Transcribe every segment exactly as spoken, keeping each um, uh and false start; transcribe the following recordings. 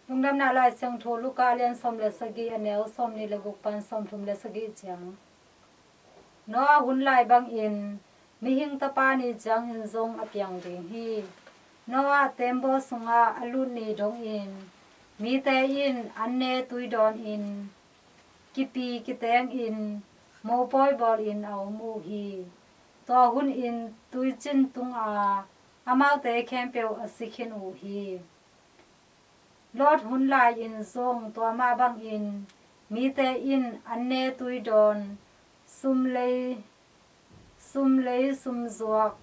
Lungdamna Lai Siangtho Luka a lian sawm le sagih, a neu sawmnih le guk pan sawmthum le sagih ciang. Noah hun lai bangin mihing tapa ni ciangin zong a piang ding hi. Noah teembaw sungah a lut ni dongin mite in an ne tui dawnin kipi kitengin mopawi bawlin a om uh hi. Tua hunin tuicin tunga amaute khempeuh a si khin uh hi. Lot hun lai-in zong tua mah bangin mite in an ne tui dawn, sum lei, sum lei sum zuak,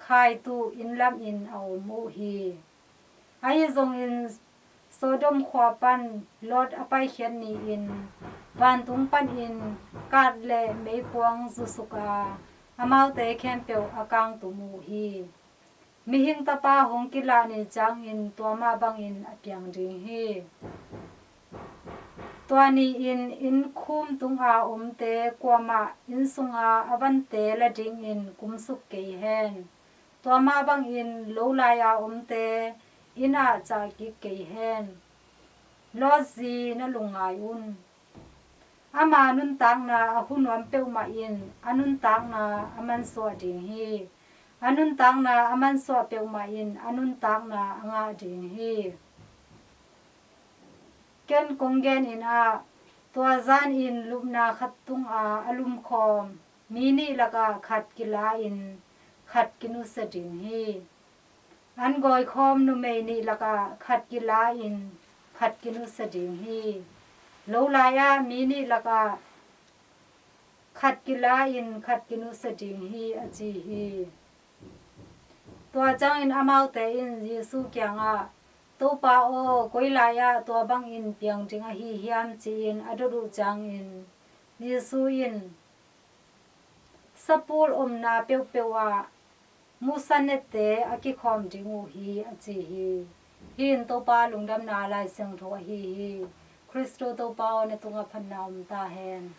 khaitu inn lamin a om uh hi. Ahi zongin Sodom khua pan Lot a paikhiat ni-in vantung panin kat le meikuang zusuka amaute khempeuh a kangtum uh hi. Mihing Tapa hong kilah ni ciangin tua mah bangin a piang ding hi. Tua ni-in inn khum tunga omte kuamah inn sunga a vante la dingin kumsuk kei hen. Tua mah bangin lo lai-a omte inn ah cah kik kei hen. Lot zi na lungngai un. Ama nuntakna a hu nuam peuhmah in a nuntakna a mansuah ding hi. A nuntakna a mansuah peuhmah in a nuntakna a ngah ding hi. Ken kong genin ah, tua zanin lupna khat tunga a lumkhawm mi nih lakah khat kila-in khat kinusia ding hi. An gawikhawm numei nih lakah khat kila-in khat kinusia ding hi. Lo lai-ah mi nih lakah khat kila-in khat kinusia ding hi, a ci hi. Tua ciangin amaute in Jesu kiangah, "Topa aw, koi lai-ah tua bangin piang ding ahi hiam?" ci-in a dot uh ciangin Jesu in, "Sapul omna peuhpeuh ah musa nette a kikhawm ding uh hi," a ci hi. Hih in Topa Lungdamna Lai Siangtho ahi hi. Khristo Topa aw, na tungah phatna om ta hen.